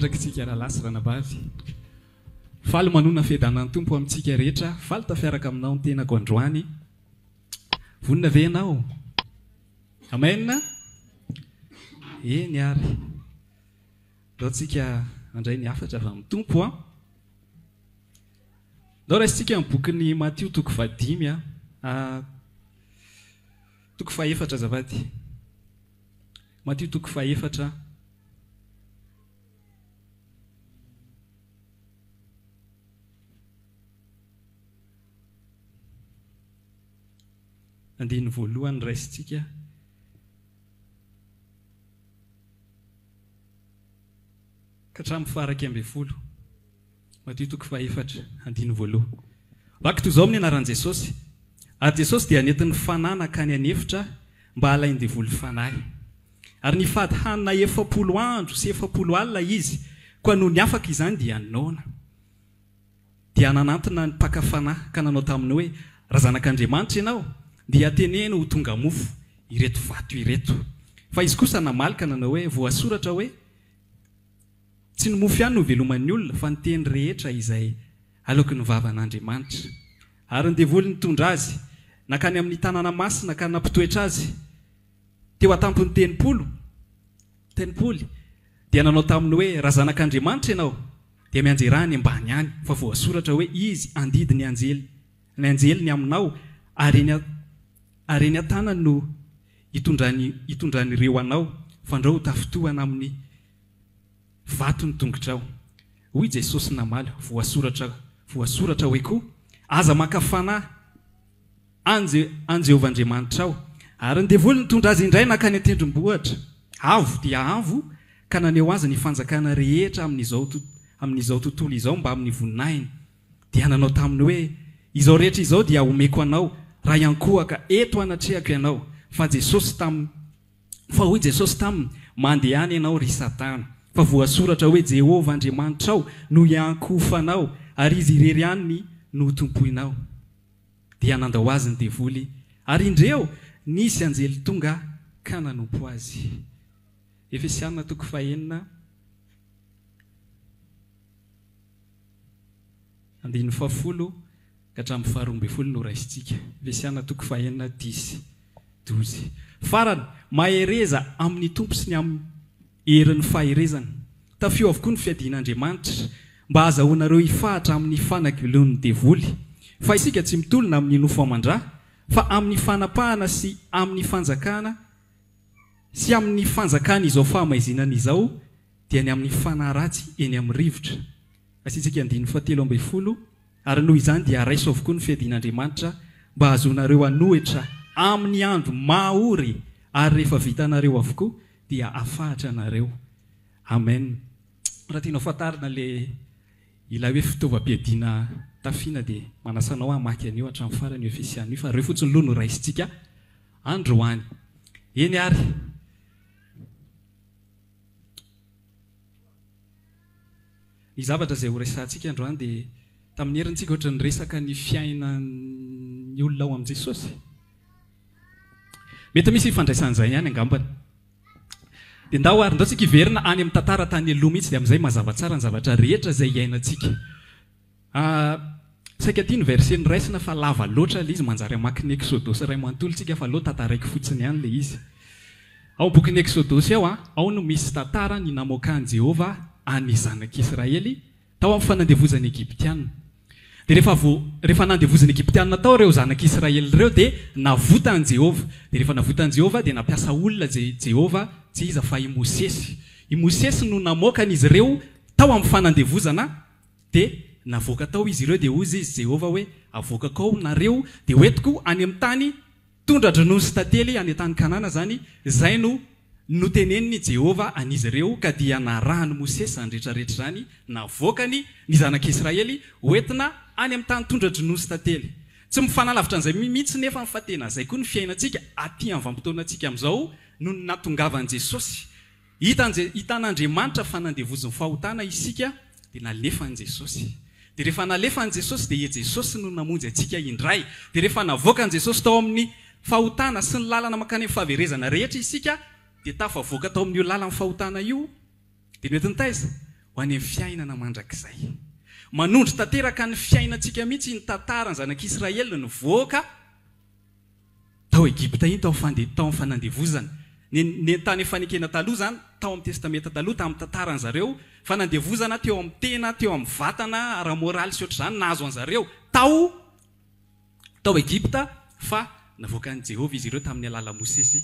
Mipetraka isika rahalahy sy ranabavy. Faly manona fiadanan'ny Tompo amintsika rehetra. Faly tafiaraka aminao ny tenako androany. Vonona ve ianao? Amen. Eny ary. Ndao tsika handray ny hafatra avy amin'ny Tompo an. Ndao raisintsika ny bokin'i Matio toko fahadimy an. Toko fahefatra azafady. Matio toko fahefatra. Andininy voalohany raisintsika. Ka hatramin'ny faha-11. Matio toko fahefatra, andininy voalohany. Vaky toy izao amin'ny anaran'i Jesosy, Ary Jesosy dia nentin'ny Fanahy nankany an'efitra mba halain-devoly fanahy. Ary nifady hanina 40 andro sy 40 alina Izy, koa nony afaka izany dia noana. Dia nanantona ny mpaka fanahy ka nanao taminy hoe, Raha Zanak'Andriamanitra Ianao, dia teneno ho tonga mofo ireto vato ireto. Fa Izy kosa namaly ka nanao hoe, Voasoratra hoe, Tsy ny mofo ihany no iveloman'ny olona, fa ny teny rehetra izay aloky ny vavan'Andriamanitra. Ary ny devoly nitondra Azy nankany amin'ny tanàna masina ka nampitoetra Azy teo an-tampon'ny tempoly, tempoly, dia nanao taminy hoe, Raha Zanak'Andriamanitra Ianao, dia mianjerà any ambany any, fa voasoratra hoe, Izy handidy ny anjely, ny anjeliny aminao, ary eny, ary eny an-tanany no hitondrany, hitondran'ireo anao, fandrao ho tafintohana amin'ny vato ny tongotrao. Hoy Jesosy namaly, Voasoratra, voasoratra hoe koa, Aza maka fanahy an'i, an'i Jehovah Andriamanitrao. Ary ny devoly nitondra azy indray nankany an-tendrombohitra avo dia avo, ka naneho azy ny fanjakana rehetra amin'izao, amin'izao tontolo izao mbamin'ny voninahiny. Dia nanao taminy hoe, Izao rehetra izao dia homeko anao, raha hiankohoka eto anatrehako ianao. Fa Jesosy tam, fa hoy Jesosy taminy, Mandehana ianao, ry Satana, fa voasoratra hoe, Jehovah Andriamanitrao no hiankohofanao, ary Izy irery ihany no hotompoinao. Dia nandao azy ny devoly, ary indreo, nisy anjely tonga ka nanompo azy. Efesiana toko fahenina. Andininy fahafolo ka hatramin'ny faharoa ambin'ny folo no raisintsika. Efesiana toko fahenina, dix, douze. Farany, mahereza amin'ny Tompo sy ny amin'ny herin'ny faherezany. Tafio avokoa ny fiadian'Andriamanitra, mba hahazahoanareo hifahatra amin'ny fanagilon'ny devoly. Fa isika tsy mitolona amin'ny nofo aman-dra, fa amin'ny fanapahana sy amin'ny fanjakana sy amin'ny fanjakan'izao fahamaizinana izao, dia ny amin'ny fanahy ratsy eny amin'ny rivotra. Asiantsika andininy fahatelo ambin'ny folo, Ary noho izany dia raiso avokoa ny fiadian'Andriamanitra mba hahazoanareo hanohitra amin'ny andro mahory, ary rehefa vitanareo avokoa dia hafahatra anareo. Amen. Raha tianao fantarina ilay ilay hoe fitaovam-piadiana tafiana dia manasa anao hamaky an'io hatramin'ny farany io Efesiana io fa ireo fotsiny aloha no raisintsika androany. Eny ary. Ny zavatra izay horesahantsika androany dia tamin'ny heriny tsika ohatran'ny niresaka ny fiainan'ny olona ao amin'i Jesosy. Mety misy ifandraisan'izay ihany angambany. Dia ndao ary, ndao tsika hiverina any amin'ny tantara tany aloha mihitsy dia amin'izay mazava tsara ny zavatra rehetra izay iainantsika. Saika ity ny verset noraisina fa lava loatra ilay izy, manjary hamaky ny Eksodosy iray manontolo tsika fa aleo tantaraiko fotsiny ihany ilay izy. Ao bokin'ny Eksodosy ao, ao no misy tantara ny namoakan'i Jehovah an'ny zanak'Israely tao amin'ny fanandevozan'ny Egyptiana. Dia rehefa vo, rehefa nandevozin'ny Egyptiana tao ireo zanak'Israely ireo dia navotan'i Jehovah. Dia rehefa navotan'i Jehovah dia nampiasa olona Jehovah, tsy iza fa i Mosesy. I Mosesy no namoaka an'izy ireo tao amin'ny fanandevozana Dia navoaka tao izy ireo, dia hoy izy Jehovah hoe, Avoakako ao nareo, dia hoentiko any amin'ny tany tondra-dronono sy tantely, any an-tany Kanana izany, izay no notenenin'i Jehovah an'izy ireo, ka dia narahan'i Mosesy izany rehetra rehetra izany, navoakany ny zanak'Israely hoentina any amin'ny tany tondra-dronono sy tantely. Tsy mifanalavitra an'izay mihitsy nefa fa tena izay koa ny fiainantsika aty amin'ny vanim-potoanantsika amin'izao noho ny nahatongavan'i Jesosy. Hitan-Je, hitan'Andriamanitra fa nandevozin'ny fahotana isika, dia nalefan'i Jesosy. Dia rehefa nalefan'i Jesosy, dia i Jesosy no namonjy antsika indray. Dia rehefa navoakan'i Jesosy tao amin'ny fahotana sy ny lalana mankany amin'ny fahaverezana rehetra isika, dia tafavoaka tao amin'io lalan'ny fahotana io, dia noentiny taiza? Ho any amin'ny fiainana mandrakizay. Manondro tanteraka ny fiainantsika mihitsy iny tantaran'ny zanak'Israely nivoaka tao Egypta iny, tao fande, tao amin'ny fanandevozana. Ny, ny tany fanekena taloha izany, tao amin'ny Testamenta Taloha, tamin'ny tantaran-dry zareo, fanandevozana teo amin'ny tena, teo amin'ny vatana, ara-moraly sy ohatr'izany nahazo an-zareo tao, tao Egypta, fa navoakan'i Jehovah izy ireo tamin'ny alalan'i Mosesy.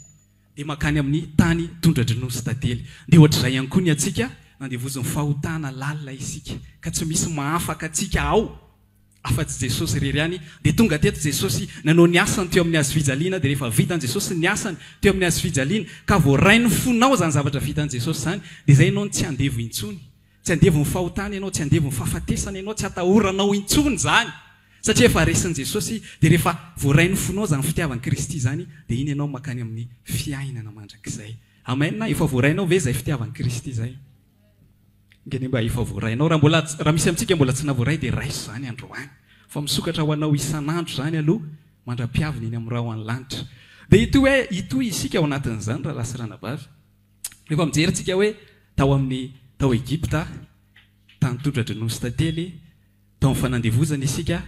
Dia mankany amin'ny tany tondra-dronono sy tantely. Dia ohatr'izay ihany koa ny antsika, nandevozin'ny fahotana lalina isika, ka tsy misy mahafaka antsika ao afa-tsy Jesosy irery ihany. Dia tonga teto Jesosy, nanao ny asany teo amin'ny hazofijaliana, dia rehefa vitan'i Jesosy ny asany teo amin'ny hazofijaliana, ka voarain'ny fonao izany zavatra vitan'i Jesosy izany, dia izay ianao no tsy andevo intsony. Tsy andevon'ny fahotana ianao, tsy andevon'ny fahafatesana ianao, tsy atahoranao intsony izany satria efa resin'i Jesosy, dia rehefa voarain'ny fonao izany fitiavan'i Kristy izany dia iny ianao mankany amin'ny fiainana mandrakizay. Amen, efa voarainao ve izay fitiavan'i Kristy izay? Enga anie mba efa voarainao, raha mbola raha misy amintsika mbola tsy navoaray dia raiso izany androany fa misokatra ho anao isan'andro izany aloha mandra-piaviny eny amin'ny rahon'ny lanitra. Dia itohy hoe hitohy isika ao anatin'izany rahalahy sy ranabavy. Rehefa mijery tsika hoe tao amin'ny tao Egypta, tany tondra-dronono sy tantely, tao amin'ny fanandevozana isika,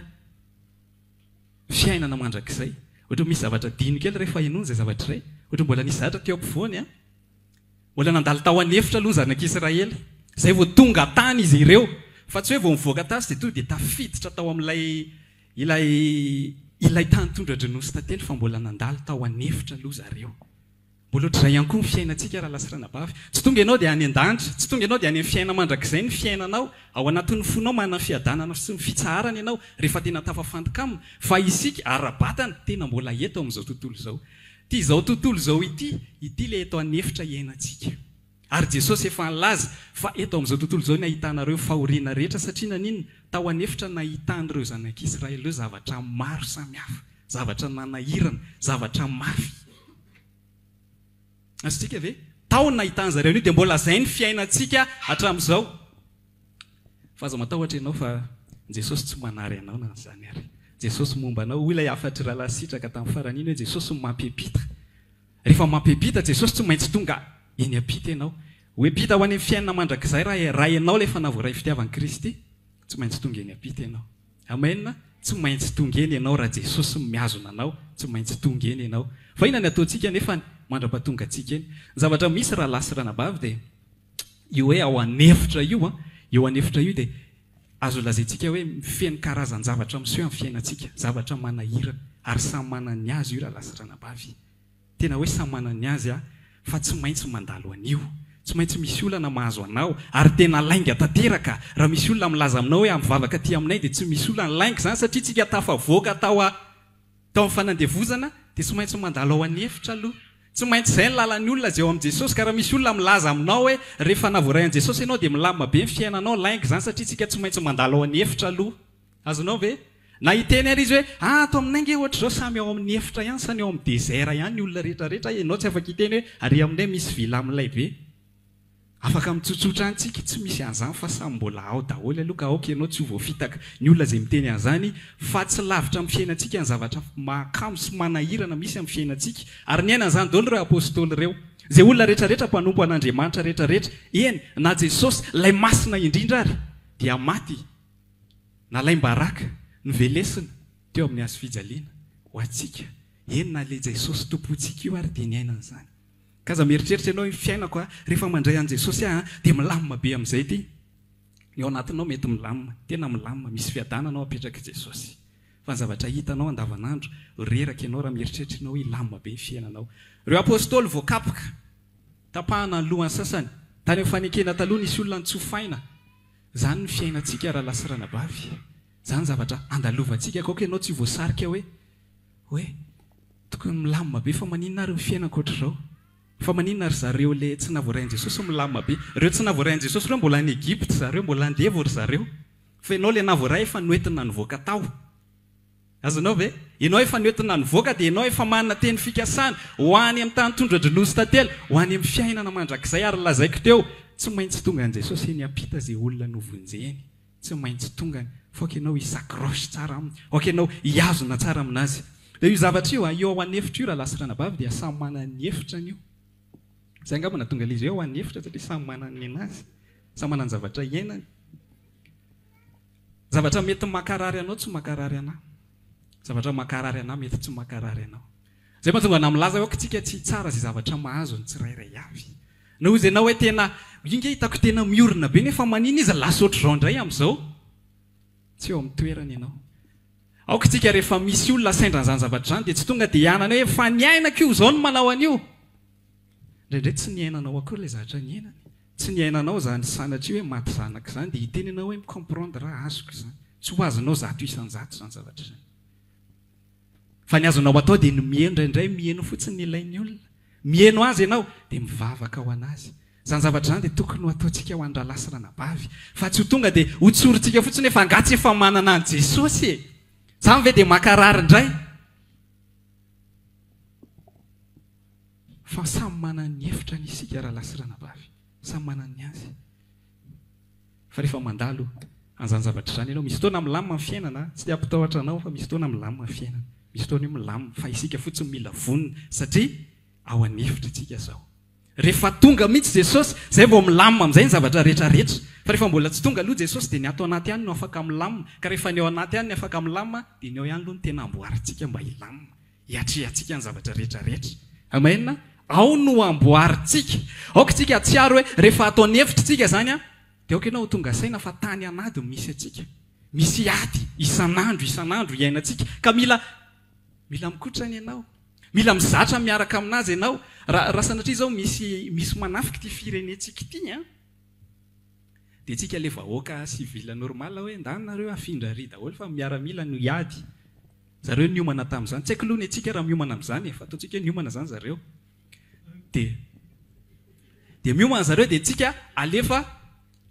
fiainana mandrakizay. Ohatra misy zavatra adino kely rehefa henoina izay zavatra izay. Ohatra mbola nisy zavatra teo ampovoany an. Mbola nandalo tao an'efitra aloha ny zanak'Israely. Izay vao tonga tany izy ireo. Fa tsy hoe vao nivoaka tasy dia tonga dia tafiditra tao amin'ilay ilay ilay tany tondra-dronono sy tantely fa mbola nandalo tao an'efitra aloha zareo. Mbola ohatr'izay ihany koa ny fiainantsika rahalahy sy ranabavy. Tsy tonga ianao dia any an-danitra, tsy tonga ianao dia any amin'ny fiainana mandrakizay ny fiainanao. Ao anatin'ny fonao manana fiadanana sy ny fitsaharana ianao rehefa tena tafafantoka aminy. Fa isika, ara-batana, tena mbola eto amin'izao tontolo izao. Ity izao tontolo izao ity, ity ilay eto an'efitra iainantsika. Ary Jesosy efa nilaza fa eto amin'izao tontolo izao ny ahitanareo fahoriana rehetra satria naninona? Tao an'efitra nahitan'ireo zanak'Israely ireo zavatra maro samihafa, zavatra nanahirana, zavatra mafy. Azontsika ve? Tao ny nahitany zareo an'io dia mbola zay ny fiainantsika hatramin'izao. Fa aza matahotra ianao fa Jesosy tsy manary anao na izany ary. Jesosy momba anao. Hoy ilay hafatr'i Rahalahy Sitraka tamin'ny farany iny hoe Jesosy no mampiampita. Rehefa mampiampita Jesosy tsy maintsy tonga eny ampita ianao. Ho ampita ho any amin'ny fiainana mandrakizay raha raha ianao ilay efa navoaray fitiavan'i Kristy. Tsy maintsy tonga eny ampita ianao. Amen, tsy maintsy tonga eny ianao raha Jesosy no mihazona anao, tsy maintsy tonga eny ianao. Fa inona ny ataontsika nefany mandra-pahatonga antsika eny? Ny zavatra misy rahalahy sy ranabavy dia io hoe ao an'efitra io an, io an'efitra io dia azo lazaintsika hoe feno karazan-javatra miseho amin'ny fiainantsika, zavatra manahirana, ary samy manana ny azy io rahalahy sy ranabavy. Tena hoe samy manana ny azy aho fa tsy maintsy mandalo an'io. Tsy maintsy misy olana mahazo anao ary tena lainga tanteraka raha misy olona milaza aminao hoe mivavaka aty aminay dia tsy misy olana. Lainga izany satria tsika tafavoaka tao a tao amin'ny fanandevozana dia tsy maintsy mandalo ao an'efitra aloha. Tsy maintsy izay ny lalan'ny olona izay ao amin'i Jesosy ka raha misy olona milaza aminao hoe rehefa navoaray an'i Jesosy ianao dia milamina be ny fiainanao, lainga izany satria tsika tsy maintsy mandalo ao an'efitra aloha. Azonao ve? Na hiteny ary izy hoe, ah ato aminay nge ohatr'izao samy ao amin'ny efitra ihany, samy ao amin'ny désert ihany ny olona rehetra rehetra, ianao tsy afaka hiteny hoe ary aminay misy villa milay be. Afaka mitsotsotra any tsika, tsy misy an'izany fa samy mbola ao daholo aloha ka aoka ianao tsy ho voafitaka ny olona izay miteny an'izany fa tsy lavitra amin'ny fiainantsika ny zavatra mahakamo sy manahirana misy amin'ny fiainantsika. Ary niaina an'izany daholo ireo apostoly ireo. Izay olona rehetra rehetra mpanompo an'Andriamanitra rehetra rehetra, eny na Jesosy, ilay masina indrindra ary dia maty. Nalaim-baraka, novelesina teo amin'ny hazo fijaliana ho antsika. Eny na ilay Jesosy Tompontsika io ary dia niaina an'izany. Ka aza mieritreritra ianao hoe ny fiainako a, rehefa mandray an'i Jesosy aho a, dia milamina be amin'izay ity. Ny ao anatinao mety milamina, tena milamina, misy fiadanana ao apetrak'i Jesosy. Fa ny zavatra hitanao andavanandro, reraka ianao raha mieritreritra ianao hoe hilamina be ny fiainanao. Ireo Apostoly voakapoka, tapahana ny lohany sasany, tany amin'ny fanekena taloha nisy olona notsofaina, Zany ny fiainantsika rahalahy sy ranabavy, zany zavatra andalovantsika, ka aoka ianao tsy ho voasarika hoe, hoe tokony milamina be fa maninona ary ny fiainako ohatr'izao? Fa maninona ry zareo le tsy navoarain'i Jesosy milamina be? Ireo tsy navoarain'i Jesosy ireo mbola any Egypte zareo, mbola andevo ry zareo. Fa ianao le navoaray efa noentina nivoaka tao. Azonao ve? Ianao efa noentina nivoaka dia ianao efa manana teny fikasana ho any amin'ny tany tondra-dronono sy tantely, ho any amin'ny fiainana mandrakizay ary lazaiko teo, tsy maintsy tonga an'i Jesosy eny ampita izay olona novonjeny, tsy maintsy tongany, fa aoka ianao hi-s'accroche tsara aminy, aoka ianao hihazona tsara aminazy. Dia io zavatra io, io ao an'efitra io rahalahy sy ranabavy dia samy manana ny efitrany io. Izay angamba nahatonga ilay izy hoe ao an'efitra satria samy manana ny anazy. Samy manana ny zavatra iainany. Zavatra mety mankarary anao tsy mankarary anah. Zavatra mankarary anah mety tsy mankarary anao. Izay mahatonga anah milaza hoe aoka tsika tsy hitsara izay zavatra mahazo ny tsirairay avy. Na hozy ianao hoe tena io nge hitako tena miorina be nefa manina izy lasa ohatr'izao indray amin'izao. Tsy eo amin'ny toerany ianao. Aoka isika rehefa misy olona sendra an'izany zavatra izany dia tsy tonga dia hianana hoe efa niainako io, izao no manao an'io. Indraindray tsy niainanao akory ilay zavatra niainany. Tsy niainanao izany sanatria hoe maty zanaka izany dia hiteny ianao hoe mi-comprendre aho, azoko izany. Tsy ho azonao 100% izany zavatra izany. Fa ny azonao atao dia ny miheno indraindray miheno fotsiny ny ilain'ny olona. Miheno azy ianao dia mivavaka ho an'azy. Izany zavatra izany dia tokony ho ataontsika ho an-drahalahy sy ranabavy. Fa tsy ho tonga dia ho tsorintsika fotsiny hoe fa angaha tsy efa manana an'i Jesosy e! Izany ve dia mankarary indray? Fa samy manana ny hevitrany isika rahalahy sy ranabavy. Samy manana ny azy. Fa rehefa mandalo an'izany zavatra izany ianao, misy fotoana milamina ny fiainana, tsy te hampitahotra anao fa misy fotoana milamina ny fiainana. Misy fotoana io milamina fa isika fotsiny mila vonona satria ao an'efitra isika izao. Rehefa tonga mihitsy Jesosy, izay vao milamina amin'izay ny zavatra rehetra rehetra. Fa rehefa mbola tsy tonga aloha Jesosy dia ny ato anaty ihany no afaka milamina. Ka rehefa ny ao anaty ihany ny afaka milamina dia ny ao ihany aloha no tena amboarintsika mba hilamina. Hiatrehantsika ny zavatra rehetra rehetra. Amen. Ao no amboarintsika. Aoka isika hahatsiaro hoe rehefa ato an'efitra isika izany an, dia aoka ianao ho tonga saina fa tany an'ady no misy antsika. Misy ady isan'andro isan'andro iainantsika. Ka mila mila mikotrana ianao. Mila mizatra miaraka aminazy ianao. Raha raha sanatria izao misy misy manafika ity firenentsika ity an, dia tsika le vahoaka civil normal hoe ndany nareo afindra ary daholo fa miaramila no hiady. Zareo niomana tamin'izany. Tsy haiko aloha ny antsika raha miomana amin'izany e, fa ataontsika hoe niomana izany zareo. Dia dia miomana zareo dia tsika alefa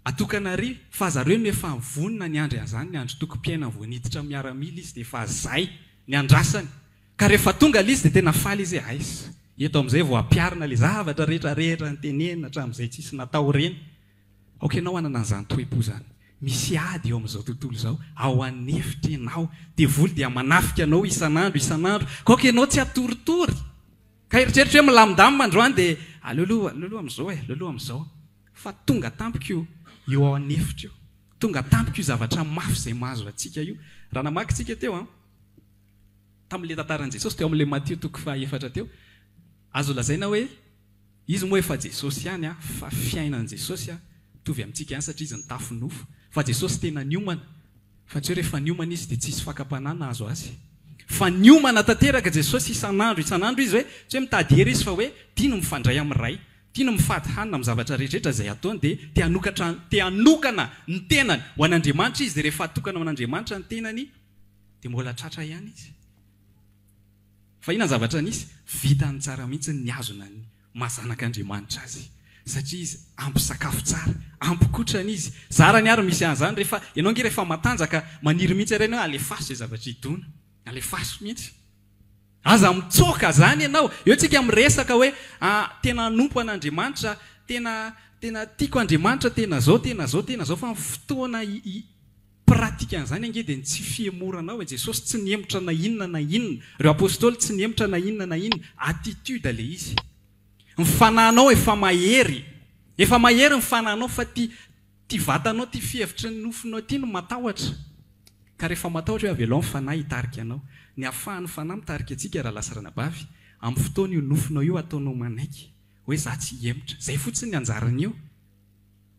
atokana ary fa zareo no efa vonona niandry an'izany, niandry tokim-piainana vao niditra miaramila izy dia efa zay ny andrasany. Ka rehefa tonga ilay izy dia tena faly izy hoe aiza, eto amin'izay vao ampiharina ilay zavatra rehetra rehetra notenenina hatramin'izay tsisy natao ireny. Aoka ianao hanana an'izany toe-po izany. Misy ady eo amin'izao tontolo izao, ao an'efitra ianao. Devoly dia manafika anao isan'andro isan'andro. Ka aoka ianao tsy hatoritory. Ka eritreritra hoe milamindamina androany dia aleo aloha, aleo aloha amin'izao e, aleo aloha amin'izao. Fa tonga tampoka io, io ao an'efitra io. Tonga tampoka io zavatra mafy izay mahazo antsika io. Raha namaky isika teo an, tamin'ilay tantaran'i Jesosy, teo amin'ilay Matio toko fahaefatra teo, azo lazaina hoe Izy moa efa Jesosy ihany a, fa fiainan'i Jesosy a, mitovy amintsika ihany satria izy nitafy nofo. Fa Jesosy tena niomana, fa tsy hoe rehefa niomana izy dia tsisy fakam-panahy nahazo azy. Fa niomana tanteraka Jesosy isan'andro isan'andro izy hoe, tsy hoe mitady hery izy fa hoe tiany mifandray amin'ny Ray, tiany mifady hanina amin'ny zavatra rehetra izay ataony dia te hanokatra, te hanokana ny tenany ho an'Andriamanitra izy dia rehefa atokana ho an'Andriamanitra ny tenany dia mbola tratra ihany izy. Fa inona ny zavatra nisy? Vitany tsara mihitsy ny nihazona ny maha zanak'Andriamanitra azy. Satria izy ampy sakafo tsara, ampy kotrana izy. Zarany ary misy an'izany rehefa, ianao ange rehefa matanjaka, maniry mihitsy ary ianao hoe alefaso izay zavatra hidona. Alefaso mihitsy. Aza mitsoaka izany ianao. Eo tsika miresaka hoe ah, tena hanompo an'Andriamanitra, tena, tena tiako Andriamanitra, tena zao, tena zao, tena zao, fa ny fotoana i, Pratique an'izany ange dia ny tsy fihemorana ao e, Jesosy tsy nihemotra na inona na inona, ireo Apostoly tsy nihemotra na inona na inona, attitude le izy. Ny fanahinao efa mahery, efa mahery ny fanahinao fa ty ty vatanao ty fihevitry ny nofonao ty no matahotra. Ka rehefa matahotra hoe avelao ny fanahy hitarika anao. Ny ahafahan'ny fanahy mitarika antsika rahalahy sy ranabavy, amin'ny fotoana io nofonao io ataonao manaiky hoe za tsy hihemotra. Zay fotsiny ny anjaran'io.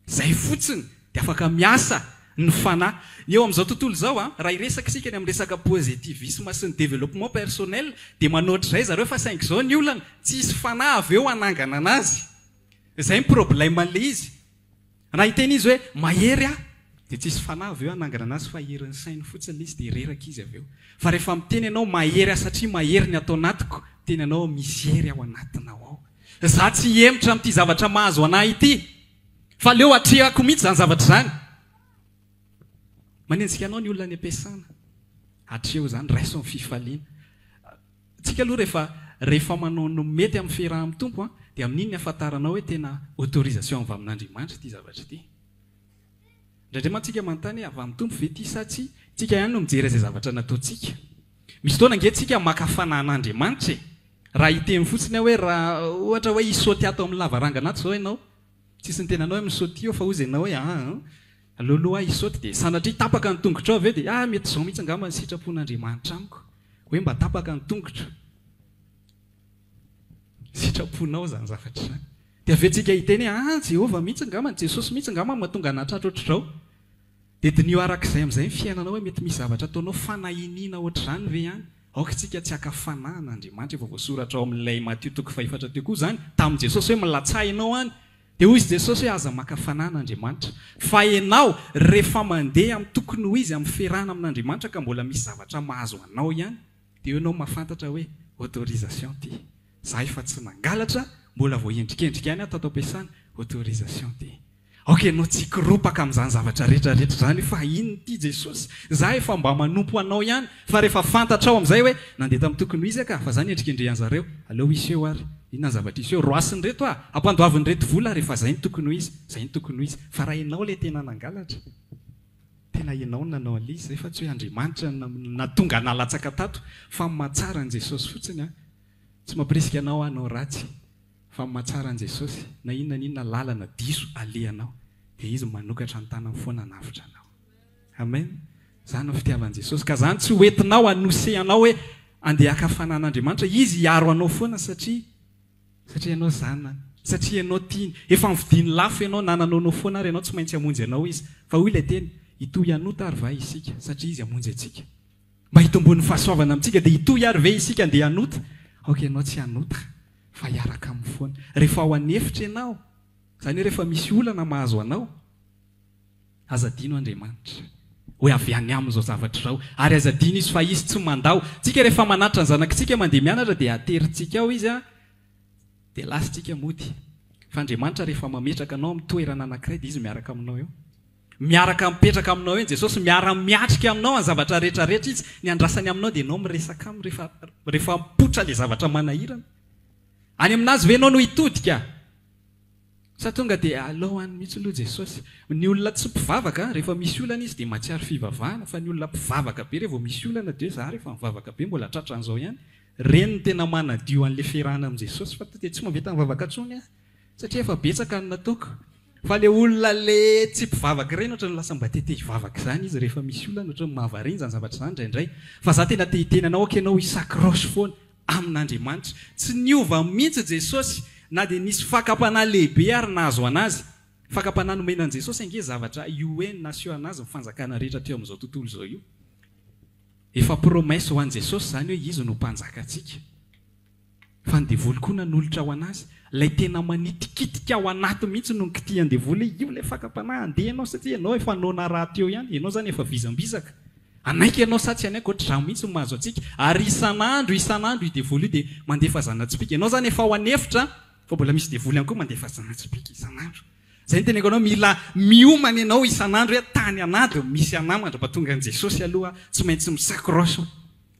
Izay fotsiny dia afaka miasa ny fanahy. Ny eo amin'izao tontolo izao an, raha hiresaka isika ny amin'ny resaka positivisme sy ny développement personnel dia manoatra izay zareo fa saingy izao ny olana, tsy hisy fanahy avy eo hanangana anazy. Izay ny problème an'ilay izy. Raha hiteny izy hoe mahery aho dia tsy hisy fanahy avy eo hanangana anazy fa herin'ny sainy fotsiny ilay izy dia reraka izy avy eo. Fa rehefa miteny ianao mahery aho satria mahery ny ato anatiko, miteny ianao misy hery ao anatinao ao. Za tsy hihemotra amin'ity zavatra mahazo anah ity fa aleo atrehako mihitsy izany zavatra izany. Manenjika anao ny olona any am-piasana. Atreho izany, raiso amin'ny fifaliana. Tsika aloha rehefa rehefa manao ny mety amin'ny fiaraha amin'ny Tompo an, dia amin'iny ny ahafantaranao hoe tena autorisation avy amin'Andriamanitra ity zavatra ity. Indraindray mantsy tsika manontany hoe avy amin'ny Tompo ve ity sa tsia? Tsika ihany no mijery izay zavatra nataontsika. Misy fotoana ange tsika maka fanahy an'Andriamanitra e. Raha hiteny fotsiny aho hoe raha ohatra hoe hisaoty ato amin'ny lavarangana ato izao ianao. Tsisy niteny anao hoe misaoty eo fa hozy ianao hoe aa aleo aloha aho hisaoty dia sanatria tapaka ny tongotrao avy eo dia ah mety izao mihitsy angamba ny sitrapon'Andriamanitra amiko hoe mba tapaka ny tongotro. Sitraponao izany zavatra izany. Dia avy eo tsika hiteny hoe ah Jehovah mihitsy angamba, Jesosy mihitsy angamba no mahatonga anah tratra ohatr'izao. Dia diniho arak'izay amin'izay ny fiainanao hoe mety misy zavatra ataonao fanahiniana ohatr'izany ve ihany? Aoka isika tsy haka fanahy an'Andriamanitra, efa voasoratra ao amin'ilay Matio toko fahefatra teo koa izany, tamin'i Jesosy hoe milatsaha ianao any. Dia hoy izy Jesosy hoe aza maka fanahy an'Andriamanitra, fa ianao rehefa mandeha amin'ny tokony ho izy amin'ny fiarahana amin'Andriamanitra ka mbola misy zavatra mahazo anao ihany, dia eo ianao mahafantatra hoe autorisation ity. Za efa tsy nangalatra, mbola voaendrikendrika ihany aho tato am-piasana, autorisation ity. Aoka ianao tsy hikoropaka amin'izany zavatra rehetra rehetra izany hoe fa inona ity Jesosy? Za efa mba manompo anao ihany fa rehefa fantatrao amin'izay hoe nandeha tamin'ny tokony ho izy aho ka, fa za niendrikendrehan-zareo, aleo hiseho ary. Inona ny zavatra hiseho? Roasin'ireto aho, ampandoavin'ireto vola aho rehefa zay no tokony ho izy, zay no tokony ho izy. Fa raha ianao ilay tena nangalatra, tena ianao no nanao an'ilay izy, zay fa tsy hoe Andriamanitra no nahatonga anah latsaka tato fa ny mahatsara an'i Jesosy fotsiny an. Tsy mampirisika anao aho hanao ratsy. Fa ny mahatsara an'i Jesosy, na inona na inona lalana diso alehanao, dia Izy manokatra ny tanany foana hanavotra anao. Amen. Izany no fitiavan'i Jesosy. Ka izany tsy ho entinao hanosehanao hoe andeha haka fanan'Andriamanitra. Izy hiaro anao foana satria satria ianao zanany, satria ianao tiany. Efa novidiany lafo ianao, na nanaonao foana ary ianao, tsy maintsy hamonjy anao Izy. Fa hoy ilay teny, hitohy hanota ary va isika, satria Izy hamonjy antsika. Mba hitomboan'ny fahasoavana amintsika, dia hitohy ary ve isika andeha hanota? Aoka ianao tsy hanota. Fa hiaraka aminy foana. Rehefa ao an'efitra ianao, izany hoe rehefa misy olana mahazo anao, aza adino Andriamanitra. Hoe avy any aminy izao zavatra izao. Ary aza adino Izy fa Izy tsy mandao. Tsika rehefa manatitra ny zanakitsika mandeha mianatra dia aterintsika ao izy an, dia lasa tsika mody. Fa Andriamanitra rehefa mametraka anao amin'ny toerana anankiray dia Izy miaraka aminao eo. Miaraka mipetraka aminao eo Jesosy, miara miatrika aminao ny zavatra rehetra rehetra Izy, ny andrasany aminao dia ianao miresaka aminy rehefa rehefa mipoitra ilay zavatra manahirana. Any aminazy ve ianao no hitodika? Sa tonga dia alao any mihitsy aloha Jesosy? Ny olona tsy mpivavaka rehefa misy olana izy dia mahatsiaro fivavahana, fa ny olona mpivavaka be rehefa vao misy olana dia hoe za rehefa mivavaka be mbola tratran'izao ihany. Ireny no tena manadio an'ilay fiarahana amin'i Jesosy fa tonga dia tsy mahavita mivavaka intsony aho. Satria efa betsaka ny nataoko. Fa le olona le tsy mpivavaka ireny ohatran'ny lasa mba te te hivavaka izany izy rehefa misy olana, ohatran'ny mahavariana izany zavatra izany indraindray. Fa za tena te hiteny anao aoka ianao hi-s'accroche foana amin'Andriamanitra. Tsy niova mihitsy Jesosy na dia nisy fakam-panahy lehibe ary nahazo an'azy. Fakam-panahy nomena an'i Jesosy ange zavatra io hoe naseho an'azy ny fanjakana rehetra teo amin'izao tontolo izao io. Efa promesse ho an'i Jesosy izany hoe Izy no mpanjakantsika. Fa ny devoly koa nanolotra ho anazy. Ilay tena manitikitika ao anaty mihitsy no nikitihan'ny devoly hoe io ilay fakam-panahy, andeha ianao satria ianao efa noana rahateo ihany, ianao izany efa vizambizaka. Hanaiky ianao sa tsy hanaiky, ohatr'izany mihitsy no mahazo antsika. Ary isan'andro isan'andro io devoly io dia mandefa zana-tsipìka. Ianao izany efa ao an'efitra fa mbola misy devoly ihany koa mandefa zana-tsipìka isan'andro. Izay no teneniko anao, mila miomana ianao isan'andro hoe tany an'ady misy anà mandra-pahatonga an'i Jesosy aloha, tsy maintsy mi-s'accroche.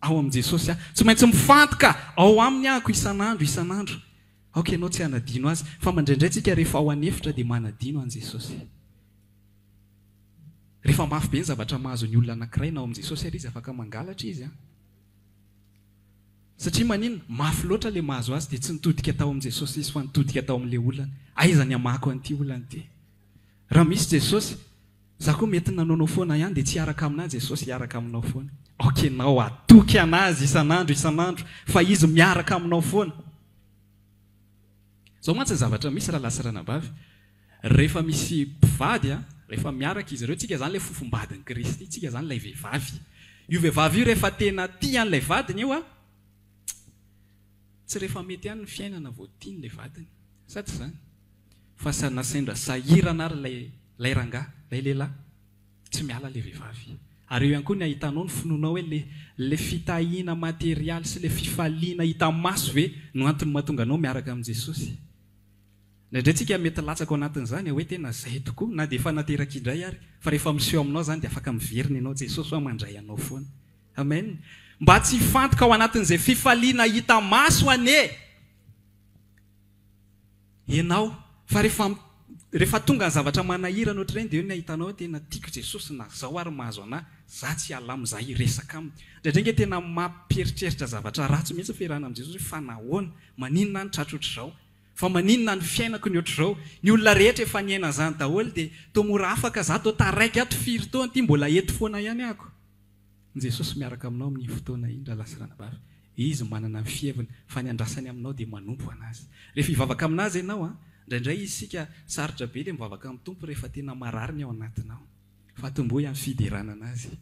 Ao amin'i Jesosy aho. Tsy maintsy mifantoka ao Aminy ahako isan'andro isan'andro. Aoka ianao tsy hanadino Azy. Fa mandraindray tsika rehefa ao an'efitra dia manadino an'i Jesosy. Rehefa mafy be ny zavatra mahazo ny olona anankiray na ao amin'i Jesosy ary izy afaka mangalatra izy an. Satria maninona? Mafy loatra ilay mahazo azy dia tsy nitodika tao amin'i Jesosy izy fa nitodika tao amin'ilay olana. Aiza ny hamako an'ity olana ity? Raha misy Jesosy, Za koa mety nanaonao foana ihany dia tsy hiaraka aminà Jesosy hiaraka aminao foana. Ok enao hatoky an'Azy isan'andro isan'andro fa Izy miaraka aminao foana. Zao mantsy ny zavatra misy rahalahy sy ranabavy, rehefa misy mpivady a, rehefa miaraka izy ireo, tsika zany ilay fofombadin'i Kristy, tsika zany ilay vehivavy. Io vehivavy io rehefa tena tia an'ilay vadiny io a, tsy rehefa mety ihany ny fiainana vao tiany ilay vadiny. Sa tsy izany? Fa sa na sendra sahirana ary ilay ilay rangahy, ilay lehilahy, tsy miala ilay vehivavy. Ary eo ihany koa ny ahitanao ny finoanao hoe le le fitahiana materialy sy le fifaliana hita maso ve no antony mahatonga anao miaraka amin'i Jesosy. Indraindray tsika mety latsaka ao anatin'izany hoe tena izay tokoa na dia efa nateraka indray ary fa rehefa miseho aminao izany dia afaka miverina ianao, Jesosy hoa mandray anao foana. Amen. Mba tsy hifantoka ao anatin'izay fifaliana hita maso anie. Ianao, fa rehefa rehefa tonga ny zavatra manahirana ohatr'ireny dia eo ny ahitanao hoe tena tiako Jesosy na zao ary mahazo anah, za tsy hiala aminy, za hiresaka aminy. Indraindray nge tena mampieritreritra zavatra ratsy mihitsy ny fiarahana amin'i Jesosy hoe fa nahoana, maninona aho no tratra ohatr'izao. Fa maninona ny fiainako ny ohatr'izao? Ny olona rehetra efa niaina an'izany daholo dia toa mora afaka za toa taraiky ato firy taona ity mbola eto foana ihany ako. Ny Jesosy miaraka aminao amin'iny fotoana iny rahalahy sy ranabavy. Izy manana ny fiheviny fa ny andrasany aminao dia manompo an'Azy. Rehefa hivavaka amin'Azy ianao an, indraindray isika sarotra be ilay mivavaka amin'ny Tompo rehefa tena marary ny ao anatinao. Fa atombohy amin'ny fiderana an'Azy.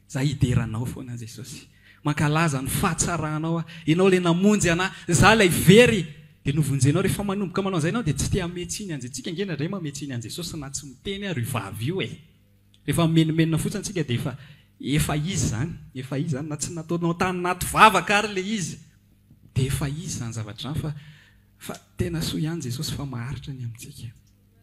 Za hidera anao foana Jesosy. Mankalaza ny fahatsaranao aho. Ianao ilay namonjy anah. Za ilay very dia novonjenao. Rehefa manomboka manao an'izay ianao dia tsy te hamehy tsiny an'i Tsika ange indraindray mamehy tsiny an'i Jesosy na tsy miteny ary io vavy io e. Rehefa mimenomenona fotsiny tsika dia efa efa izy izany. Efa izy izany na tsy nataonao tany anaty vavaka ary ilay izy dia efa izy izany zavatra izany fa fa tena soa ihany Jesosy fa maharitra ny amintsika.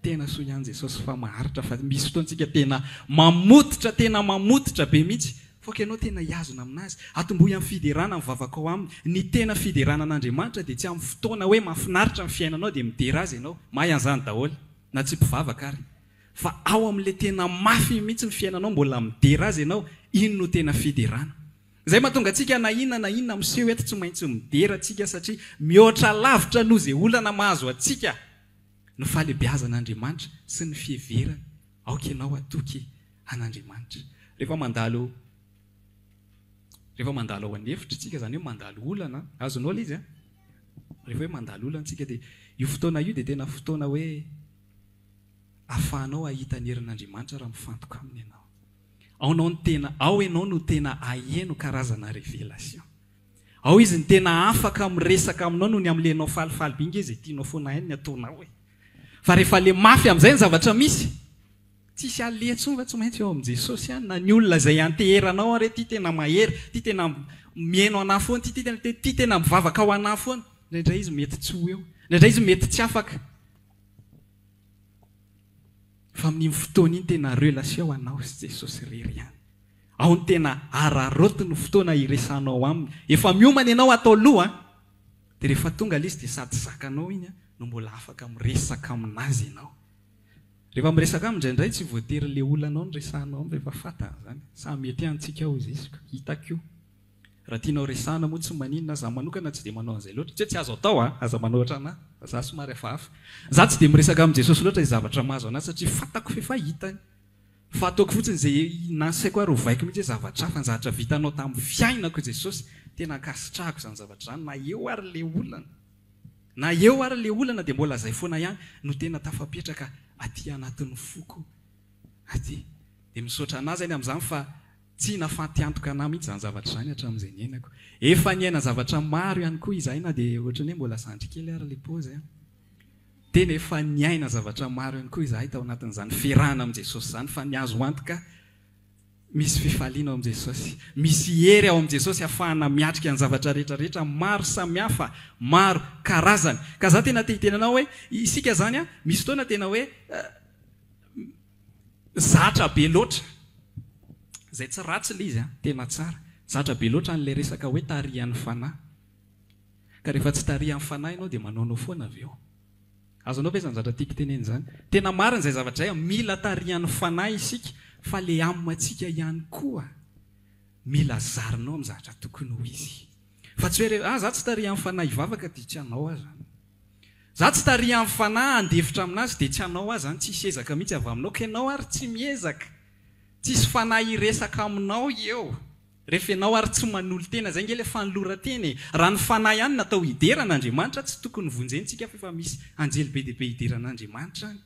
Tena soa ihany Jesosy fa maharitra fa misy fotoana tsika tena mamototra tena mamototra be mihitsy faoka ianao tena hihazona aminazy. Atombohy amin'ny fiderana ny vavakao aminy. Ny tena fiderana an'Andriamanitra dia tsy amin'ny fotoana hoe mahafinaritra ny fiainanao dia midera azy ianao. Mahay an'izany daholo na tsy mpivavaka ary. Fa ao amin'ilay tena mafy mihitsy ny fiainanao mbola midera azy ianao, iny no tena fiderana. Izay mahatonga antsika na inona na inona miseho eto tsy maintsy midera tsika satria mihoatra lavitra noho izay olana mahazo antsika. Ny fahalebiazan'Andriamanitra sy ny fiheverany. Aoka ianao hatoky an'Andriamanitra. Rehefa mandalo rehefa mandalo ao an'efitra isika, izany hoe mandalo olana, azonao ilay izy an? Rehefa hoe mandalo olana isika dia io fotoana io dia tena fotoana hoe ahafahanao hahita ny herin'Andriamanitra raha mifantoka aminy ianao. Ao nao ny tena, ao ianao no tena haheno karazana révélation. Ao izy no tena afaka miresaka aminao noho ny amin'ilay ianao falifaly be nge izay tianao foana hainy ny ataonao e. Fa rehefa le mafy amin'izay ny zavatra misy, tsisy aleha intsony fa tsy maintsy eo amin'i Jesosy ihany na ny olona izay ianteheranao ary hoe ty tena mahery, ty tena mihaino anah foana, ty tena ty tena mivavaka ho anah foana. Indraindray izy mety tsy ho eo, indraindray izy mety tsy afaka. Fa amin'iny fotoana iny tena relation anao sy Jesosy irery ihany. Ao ny tena araraoty ny fotoana hiresahanao aminy. Efa miomana ianao ato aloha an! Dia rehefa tonga ilay izy dia sady zakanao iny an, no mbola afaka miresaka aminazy ianao. Rehefa miresaka aminy indraindray tsy voatery ilay olanao no resahanao aminy fa efa fantany izany. Samy mety ihany tsika hozy izy ka. Hitako io. Raha tianao resahana moa tsy maninona, za manokana tsy dia manao an'izay loatra. Tsy hoe tsy azo atao an! Aza manao ohatran'ahy fa za somary hafahafa. Za tsy dia miresaka amin'i Jesosy loatra izay zavatra mahazo an'ahy satria fantako f'efa hitany. Fa ataoko fotsiny izay nasaiko ary ovaiko mihitsy hoe zavatra hafa ny zavatra vitanao tamin'ny fiainako Jesosy, tena ankasitrahako izany zavatra izany na eo ary le olana, na eo ary le olana dia mbola izay foana ihany no tena tafapetraka aty anatin'ny foko aty. Dia misaotra an'azy any amin'izany fa tsy nafantiantoka an'ahy mihitsy izany zavatra izany hatramin'izay niainako. Efa niaina zavatra maro ihany koa izahay na dia ohatran'ny hoe mbola zandry kely ary le paozy an. Tena efa niaina zavatra maro ihany koa izahay tao anatin'izany fiarahana amin'i Jesosy izany fa ny azo antoka misy fifaliana ao amin'i Jesosy, misy hery ao amin'i Jesosy ahafahana miatrika ny zavatra rehetra rehetra maro samihafa, maro karazany. Ka za tena te hiteny anao hoe isika izany an, misy fotoana tena hoe zatra be loatra, izay tsy ratsy ilay izy an, tena tsara, zatra be loatra an'ilay resaka hoe tarihan'ny fanahy. Ka rehefa tsy tarihan'ny fanahy ianao dia manaonao foana avy eo. Azonao ve izany zavatra tiako tenenina izany? Tena marina izay zavatra izay, mila tarihan'ny fanahy isika fa le âme-ntsika ihany koa mila zarinao amin'ny zavatra tokony ho izy. Fa tsy hoe rehefa, ah za tsy tarihan'ny fanahy hivavaka dia tsy hanao aho izany. Za tsy tarihan'ny fanahy handefitra aminazy dia tsy hanao aho izany, tsisy ezaka mihitsy avy aminao, ka ianao ary tsy miezaka. Tsisy fanahy hiresaka aminao eo. Rehefa ianao ary tsy manolo-tena, zay nge le fanoloran-tena e! Raha ny fanahy ihany natao hidera an'Andriamanitra, tsy tokony vonjena tsika fa efa misy anjely be dia be hidera an'Andriamanitra any.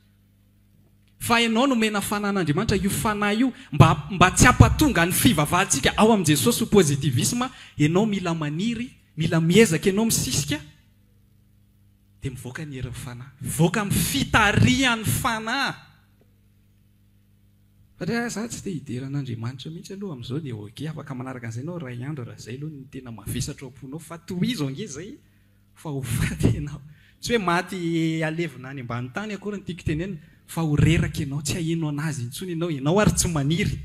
Fa ianao nomena fanan'Andriamanitra, io fanahy io mba mba tsy hampatonga ny fivavahantsika ao amin'i Jesosy ho positivisme, ianao mila maniry, mila miezaka ianao misisika, dia mivoaka ny herin'ny fanahy. Mivoaka amin'ny fitarihan'ny fanahy. Satria za tsy te hidera an'Andriamanitra mihitsy aloha amin'izao dia ok afaka manaraka an'izay ianao iray andro raha izay aloha no tena mavesatra ao am-ponao fa tohizo ange izay fa ho faty ianao. Tsy hoe maty alevina any ambany tany akory no tiako tenenina fa ho reraka ianao, tsy haheno an'azy intsony ianao, ianao ary tsy maniry.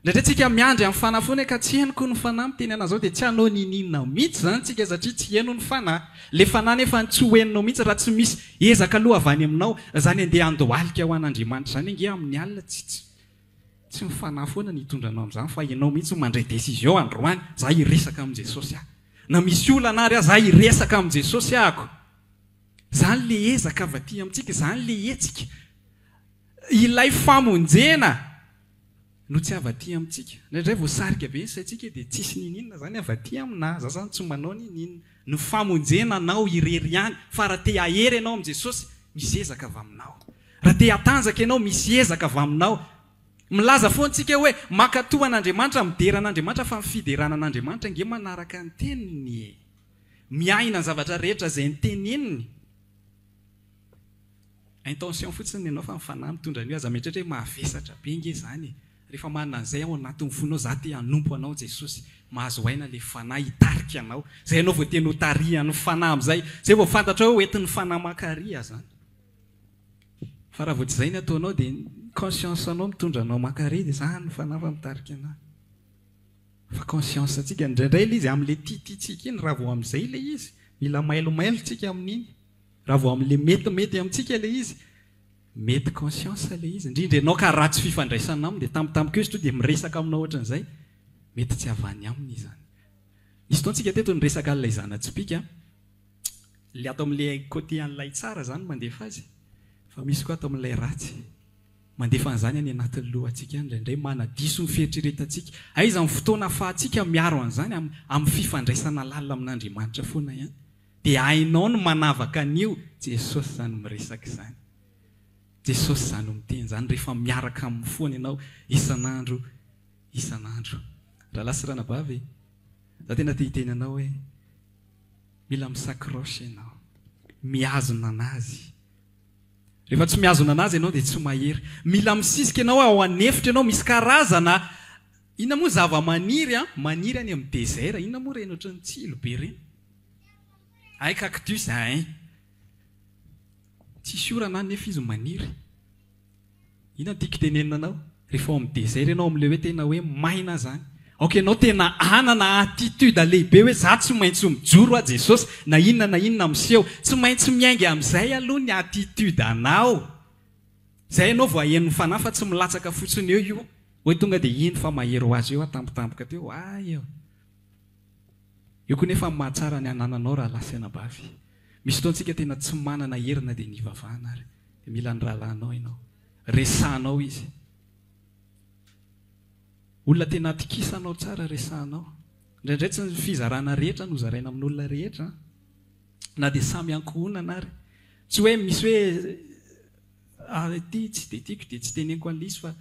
Indraindray tsika miandry amin'ny fanahy foana ka tsy henoko ny fanahy miteny anah zao dia tsy hanao niniana mihitsy zany tsika satria tsy heno ny fanahy. Le fanahy nefa tsy ho henonao mihitsy raha tsy misy ezaka aloha avy any aminao. Zany andeha handohalika ho an'Andriamanitra zany ange amin'ny alina tsy tsy tsy ny fanahy foana ny hitondra anao amin'izany fa ianao mihitsy no mandray décision androany za hiresaka amin'i Jesosy aho. Na misy olana ary aho za hiresaka amin'i Jesosy ahako. Izany le ezaka avy aty amintsika, izany le hetsika. Ilay famonjena no tsy avy aty amintsika. Indraindray voasarika be ny saintsika dia tsisy niniana izany avy aty aminà. Za izany tsy manao niniana. Ny famonjena anao irery ihany. Fa raha te hahery ianao amin'i Jesosy, misy ezaka avy aminao. Raha te hatanjaka ianao, misy ezaka avy aminao. Milaza foana tsika hoe mankatò an'Andriamanitra, midera an'Andriamanitra fa ny fiderana an'Andriamanitra ange manaraka ny teniny e! Miaina ny zavatra rehetra izay noteneniny. Intention fotsiny ny anao fa ny fanahy mitondra an'io. Aza mieritreritra hoe mavesatra be nge izany e! Rehefa manana an'izay ao anatin'ny fonao, za te hanompo anao Jesosy. Mahazo aina ilay fanahy hitarika anao. Izay ianao vao tena ho tarihan'ny fanahy amin'izay. Izay vao fantatrao hoe hoentin'ny fanahy mankaria izany. Fa raha vao tsy izay ny ataonao dia ny conscience anao mitondra anao mankaria dia izany ny fanahy fa mitarika anah. Fa conscience antsika indraindray ilay izy amin'ilay tiatiantsika iny raha vao amin'izay ilay izy mila mailomailo tsika amin'iny. Raha vao amin'ilay metimety amintsika ilay izy mety conscience ilay izy. Indrindra ianao ka ratsy fifandraisana aminy dia tampotampoka eo izy tonga dia miresaka aminao ohatran'izay mety tsy avy any aminy izany. Nisy fotoana tsika teto niresaka an'ilay zana-tsipìka. Le ato amin'ilay côté an'ilay tsara zany mandefa azy fa misy koa ato amin'ilay ratsy mandefa an'izany any anatin'ny lohantsika any indraindray manadiso ny fieritreretantsika. Aiza ny fotoana afahantsika miaro an'izany amin'ny fifandraisana lalina amin'Andriamanitra foana ihany. Dia hainao ny manavaka an'io, Jesosy izany miresaka izany. Jesosy izany miteny izany rehefa miaraka aminy foana ianao isan'andro isan'andro. Rahalahy sy ranabavy, za tena te hiteny anao hoe Mila mi-s'accroche ianao. Mihazona anazy. Rehefa tsy mihazona anazy ianao dia tsy mahery. Mila misisika ianao ao an'efitra ianao, misy karazana inona moa zava-maniry an, maniry any amin'ny désert, inona moa ireny ohatran'ny tsilo be ireny? Hay cactus ein. Tsisy orana any nefa izy maniry. Inona no tiako tenenina anao? Rehefa ao amin'ny désert ianao amin'ilay hoe tena hoe maina izany. Aoka ianao tena hanana attitude lehibe hoe za tsy maintsy mijoro aho Jesosy na inona na inona miseho. Tsy maintsy miainga amin'izay aloha ny attitude anao. Izay ianao vao haheno ny fanahy fa tsy milatsaka fotsiny eo io hoe tonga dia iny fa mahery ho azy eo aho tampotampoka teo. Hay eo. Eo koa nefa ny mahatsara ny anananao rahalahy sy anabavy. Misy fotoantsika tena tsy manana hery na dia ny hivavahana ary. Dia mila ny rahalahinao ianao. Resahanao izy. Olona tena atokisanao tsara resahanao. Indraindray tsy ny fizarana rehetra no zaraina amin'olona rehetra an. Na dia samy ankohonana ary. Tsy hoe misy hoe ah ity tsy dia tiako dia tsy teneniko an'ilay izy fa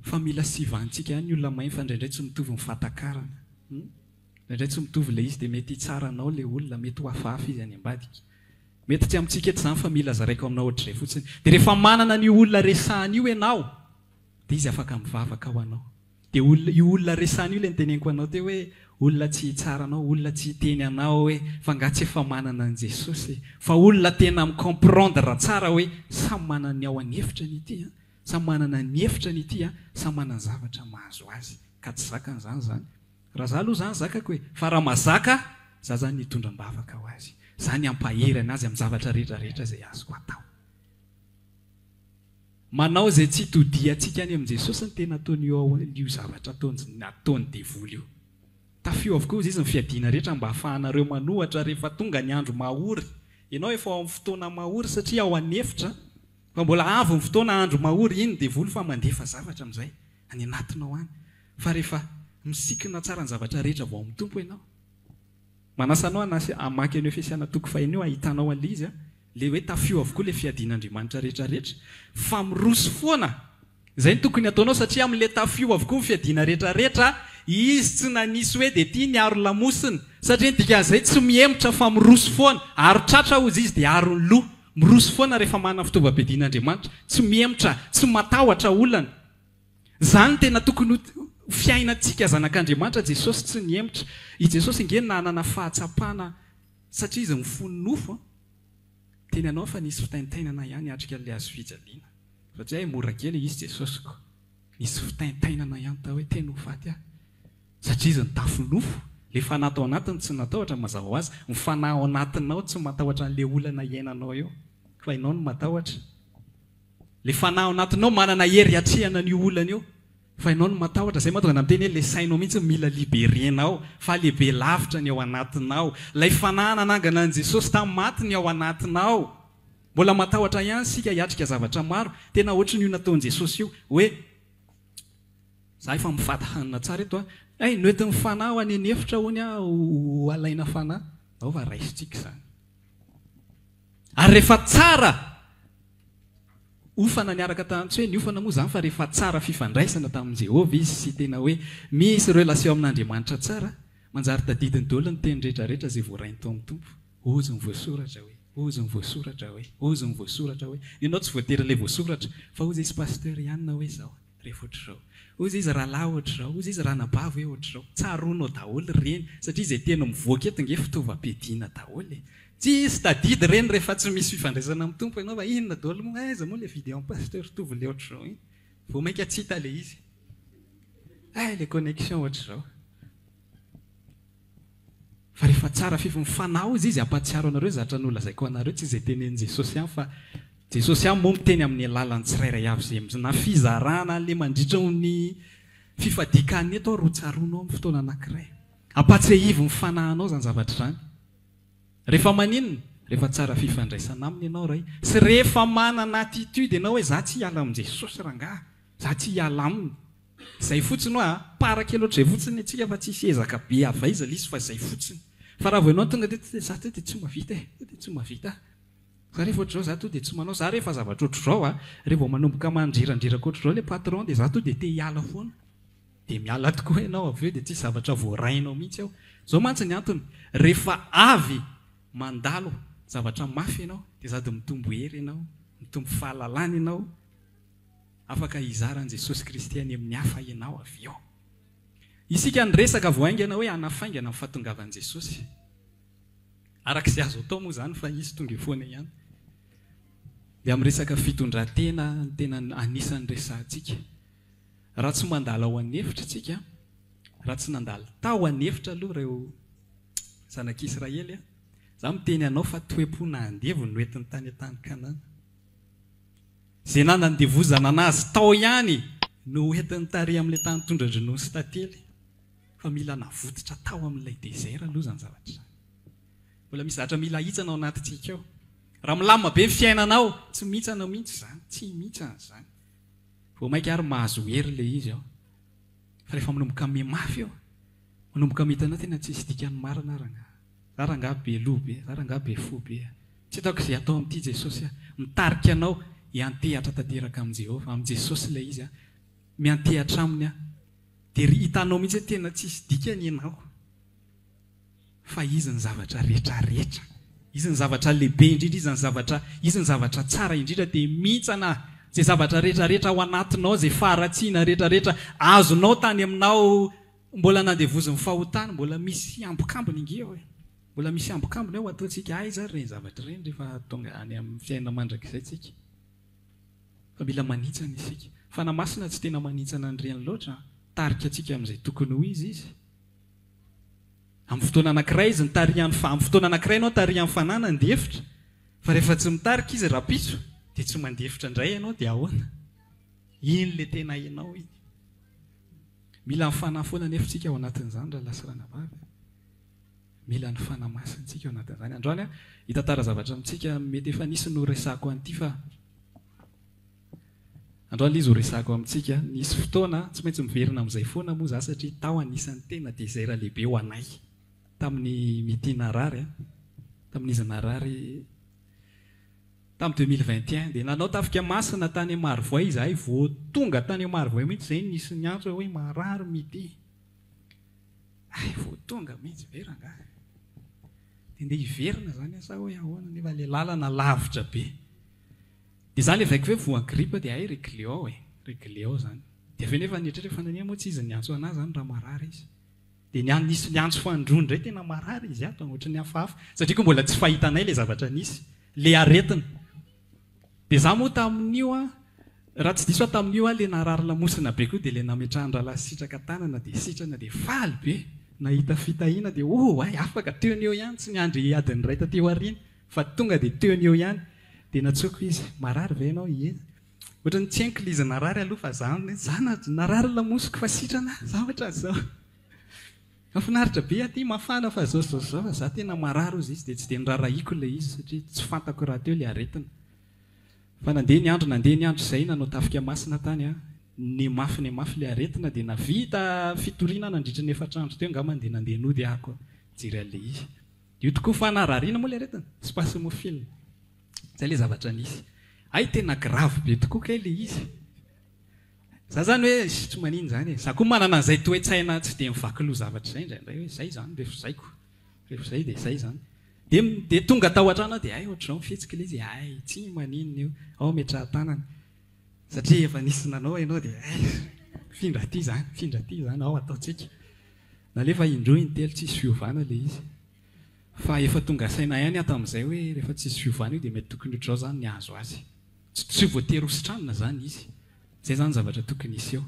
fa mila sivantsika ihany ny olona mahay fa indraindray tsy mitovy ny fahatakarana. Indraindray tsy mitovy ilay izy dia mety hitsara anao ilay olona, mety ho hafahafa izy any ambadika. Mety tsy amintsika eto izany fa mila zaraiko aminao ohatr'izay fotsiny. Dia rehefa manana an'io olona resahana io ianao dia izy afaka mivavaka ho anao. Dia olona, io olona resahana io ilay noteneniko anao teo hoe olona tsy hitsara anao, olona tsy hiteny anao hoe fa angaha tsy efa manana an'i Jesosy e. Fa olona tena mi-comprendre tsara hoe samy manana ny ao an'efitrany ity an, samy manana ny efitrany ity an, samy manana ny zavatra mahazo azy. Ka tsy zakany izany izany. Raha za aloha zany zakako e! Fa raha mazaka za zany hitondra am-bavaka ho azy. Zany hampahery anazy amin'ny zavatra rehetra rehetra izay azoko atao. Manao izay tsy hitodihantsika any amin'i Jesosy ny tena ataon'io ao io zavatra ataony ataon'ny devoly io. Tafio avokoa hozy izy ny fiadiana rehetra mba hahafahanareo manohatra rehefa tonga ny andro mahory. Ianao efa ao amin'ny fotoana mahory satria ao an'efitra fa mbola avy ny fotoana andro mahory, iny ny devoly fa mandefa zavatra amin'izay any anatinao any. Fa rehefa misikina tsara ny zavatra rehetra vao amin'ny Tompo ianao. Manasa anao hanasy hamaky an'io Efesiana toko faheno io ahitanao an'ilay izy an, ilay hoe tafio avokoa ilay fiadian'Andriamanitra rehetra rehetra fa miroso foana. Izay no tokony hataonao satria amin'ilay tafio avokoa ny fiadiana rehetra rehetra, izy tsy nanisy hoe dia ity ny aro lamosina satria ny dikan'izay tsy mihemotra fa miroso foana, aro tratra hozy izy dia aro ny loha, miroso foana rehefa manana fitaovam-piadian'Andriamanitra, tsy mihemotra, tsy matahotra olana. Izany no tena tokony ho fiainantsika zanak'Andriamanitra, Jesosy tsy nihemotra. I Jesosy ange nanana fahatsapana satria izy mifono nofo an. Miteny anao fa nisy fitaintainana ihany hiatrika an'ilay hazofijaliana. Satria hay mora kely izy Jesosy ko. Nisy fitaintainana ihany tao hoe tena ho faty aho. Satria izy nitafy nofo. Ilay fanahy tao anatiny tsy natahotra mazava ho azy. Ny fanahy ao anatinao tsy matahotra an'ilay olana iainanao eo. Fa ianao no matahotra. Ilay fanahy ao anatinao manana hery hiatrehana an'io olana io. Fa ianao no matahotra, izay mahatonga anah miteny hoe ilay sainao mihitsy no mila liberer-nao, fa lehibe lavitra ny ao anatinao. Ilay fanahy nanangana an'i Jesosy tamin'ny maty ny ao anatinao. Mbola matahotra ihany isika hiatrika zavatra maro, tena ohatran'io nataon'i Jesosy io, hoe za efa mifady hanina tsara eto a, hay noentin'ny fanahy ho any an'efitra hono aho ho alaina fanahy, ndao fa raisintsika izany. Ary rehefa tsara ofana niaraka tamin'ny, tsy hoe niofana moa izany fa rehefa tsara fifandraisana tamin'i Jehovah izy sy tena hoe misy relation amin'Andriamanitra tsara, manjary tadidiny daholo ny teny rehetra rehetra izay voarainy tao amin'ny Tompo. Hozy ny voasoratra hoe, hozy ny voasoratra hoe, hozy ny voasoratra hoe. Ny anao tsy voatery ilay voasoratra fa hozy izy pasteur ihany na hoe izao. Rehefa ohatr'izao. Hozy izy rahalahy ohatr'izao, hozy izy ranabavy hoe ohatr'izao. Tsaroanao daholo ireny satria izay teny mivoaka eto nge fitaovam-piadiana daholo e. Tsisy tadidy ireny rehefa tsy misy fifandraisana amin'ny Tompo ianao fa inona daholo moa, aiza moa ilay video an'i Pasteur Tovo ilay ohatr'izao iny. Vao mainka tsy hita ilay izy. Hay ilay connexion ohatr'izao. Fa rehefa tsara fefy ny fanahy hozy izy hampahatsiaro anareo zatra nolazaiko anareo tsy izay tenenin'i Jesosy ihany fa Jesosy ihany moa miteny amin'ny alalan'ny tsirairay avy izay na fizarana an'ilay mandritra ny fifadian-kanina eto aho ro tsaroanao amin'ny fotoana anankiray. Ampahatsiahivo ny fanahinao izany zavatra izany. Rehefa maninona? Rehefa tsara fifandraisana aminy ianao Ray sy rehefa manana attitude ianao hoe za tsy hiala amin'i Jesosy rangaha, za tsy hiala aminy. Zay fotsiny hoa a! Para kely ohatr'izay fotsiny ny antsika fa tsisy ezaka be avy aiza le izy fa zay fotsiny. Fa raha vao ianao tonga teto dia za to dia tsy mahavita e! To dia tsy mahavita. Za rehefa ohatr'izao za to dia tsy manao, za rehefa zavatra ohatr'izao a, rehefa vao manomboka mandrirandriraka ohatr'izao le patron dia za to dia te hiala foana. Dia miala tokoa ianao avy eo dia tsisy zavatra voarainao mihitsy ao. Zao mantsy ny antony, rehefa avy mandalo zavatra mafy ianao dia sady mitombo hery ianao, mitombo fahalalana ianao, Afaka hizara an'i Jesosy Kristy any amin'ny hafa ianao avy eo. Isika niresaka vao haingana hoe hanafaingana ny fahatongavan'i Jesosy. Araka izay azo atao moa izany fa Izy tonga eo foana ihany. Dia amin'ny resaka fitondran-tena no tena anisan'ny resahantsika. Raha tsy mandalo ao an'efitra isika, raha tsy nandalo tao an'efitra aloha ireo zanak'Israely, izaho miteny anao fa toe-po nahandevo no nentiny tany an-tany Kanana. Izay nanandevozana anazy tao ihany no ho entiny tary amin'ilay tany tondra-dronono sy tantely, fa mila navototra tao amin'ilay désert aloha izany zavatra izany. Mbola misy zavatra mila ahitsana ao anatintsika ao. Raha milamina be ny fiainanao, tsy mihitsana mihitsy izany, tsy mihitsana izany. Vao mainka ary mahazo hery ilay izy ao. Fa rehefa manomboka mihamafy eo, manomboka mahita anao tena tsisy dikany marina ary angaha. Za rangaha be loha be, za rangaha be fo be a. Tsy hitako izay atao amin'ity Jesosy a. Mitarika anao hiantehatra tanteraka amin'i Jehovah, amin'i Jesosy ilay izy a. Miantehatra aminy a. Dia ry hitanao mihitsy hoe tena tsisy dikany ianao. Fa Izy ny zavatra rehetra rehetra. Izy ny zavatra lehibe indrindra, Izy ny zavatra, Izy ny zavatra tsara indrindra dia mihintsana izay zavatra rehetra rehetra ao anatinao, izay faharatsiana rehetra rehetra azonao tany aminao Mbola nandevozin'ny fahotana, mbola misy ambokambony ange eo e! Mbola misy ambokambony eo, ataontsika aiza ary ireny zavatra ireny rehefa tonga any amin'ny fiainana mandrakizay tsika? Fa mila manitsana isika. Fanahy Masina tsy tena manitsana an'ireny loatra an! Mitarika antsika amin'izay tokony ho izy Izy. Amin'ny fotoana anankiray Izy nitarihan'ny fa, amin'ny fotoana anankiray ianao tarihan'ny Fanahy nandefitra, fa rehefa tsy mitarika Izy rahampitso dia tsy mandefitra indray ianao dia ahoana? Iny ilay tena ianao iny. Mila ny Fanahy foana anefa isika ao anatin'izany rahalahy sy ranabavy a. Mila ny Fanahy Masina isika ao anatin'izany. Androany aho hitantara zavatra amintsika mety efa nisy noresahako an'ity fa androany ilay izy horesahako amintsika. Nisy fotoana, tsy maintsy miverina amin'izay foana moa izaho satria tao anisan'ny tena désert lehibe ho anay tamin'ny Mity narary, tamin'izy narary. Tamin'ny 2021 dia nanao tafika masina tany Marovoay izahay, vao tonga tany Marovoay mihitsy izay nisy niantso hoe marary midi. Hay vao tonga mihitsy ve rangahy? Dia ndeha hiverina izany aho sa hoe ahoana nefa ilay lalana lavitra be. Dia izaho ilay vaiko hoe voan'ny grippe dia hay réglé ao e, réglé ao izany. Dia avy eo nefa nieritreritra fa nania moa tsy izy niantso an'ahy izany raha marary izy. Dia ny nisy niantso fanindroany indray tena marary izy ato, ohatran'ny hafahafa, satria koa mbola tsy fahitanay ilay zavatra nisy, ilay aretina. Dia izaho moa tamin'io an, raha tsy diso aho tamin'io aho ilay narary lamosina be koa dia ilay nametrahan-drahalahy sitraka tanana dia sitrana dia faly be, nahita fitahiana dia oh hay afaka, teo no eo ihany, tsy niandry adiny iray taty aoriana fa tonga dia teo no eo ihany. Dia nantsoiko izy, marary ve ianao? Ie. Ohatran'ny tsy haiko ilay izy narary aloha fa za za narary ny lamosiko fa sitrana aho, zavatra zao. Mahafinaritra be aty mafana fa zao zao zao fa za tena marary hozy izy dia tsy dia noraharahiako ilay izy satria tsy fantako rahateo ilay aretina. Fa nandeha ny andro nandeha ny andro izay nanao tafika masina tany aho, nihamafy nihamafy ilay aretina dia navita fitoriana aho nandritra ny efatra andro teo angambany dia nandeha nody aho nijery an'ilay izy. Io tokoa fa narariana moa ilay aretina? Spasmophile. Zay ilay zavatra nisy. Hay tena grave be tokoa kay ilay izy. Za zany hoe tsy manino zany e. Za koa manana an'izay toe-tsaina tsy dia mivaky loha zavatra izay indraindray hoe zay zany rehefa zaiko. Rehefa zay dia zay zany. Dia dia tonga tao an-trano aho dia hay ohatr'izao ny fihetsiko ilay izy hay tsy maninona io. Ao ametrahan-tanana. Satria efa nisy nanao ianao dia hay mifindra aty zany, mifindra aty zany, ao ataontsika. Nalefa indroa intelo tsisy fiovana ilay izy. Fa efa tonga saina ihany aho tamin'izay hoe rehefa tsisy fiovana io dia mety tokony ohatr'izao izany ny hahazo azy. Tsy voatery ho sitranina izany izy. Izay izany zavatra tokony hiseho.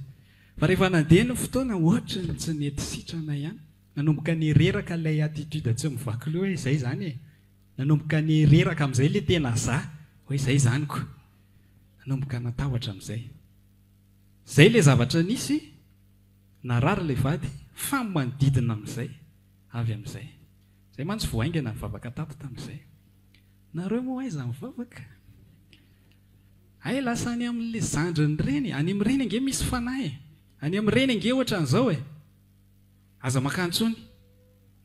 Fa rehefa nandeha ny fotoana ohatry ny tsy nety sitrana ihany. Nanomboka nireraka ilay attitude tsy mivaky loha hoe izay izany e. Nanomboka nireraka amin'izay ilay tena za hoe izay izany ko. Nanomboka natahotra amin'izay. Izay ilay zavatra nisy, narary ilay vady fa manodidina amin'izay. Avy amin'izay. Izay mantsy vao haingana nivavaka tato tamin'izay. Nareo moa aiza mivavaka? Hay lasa any amin'ilay zandriny ireny. Any amin'ireny ange misy fanahy e. Any amin'ireny ange ohatran'izao e. Aza makany intsony.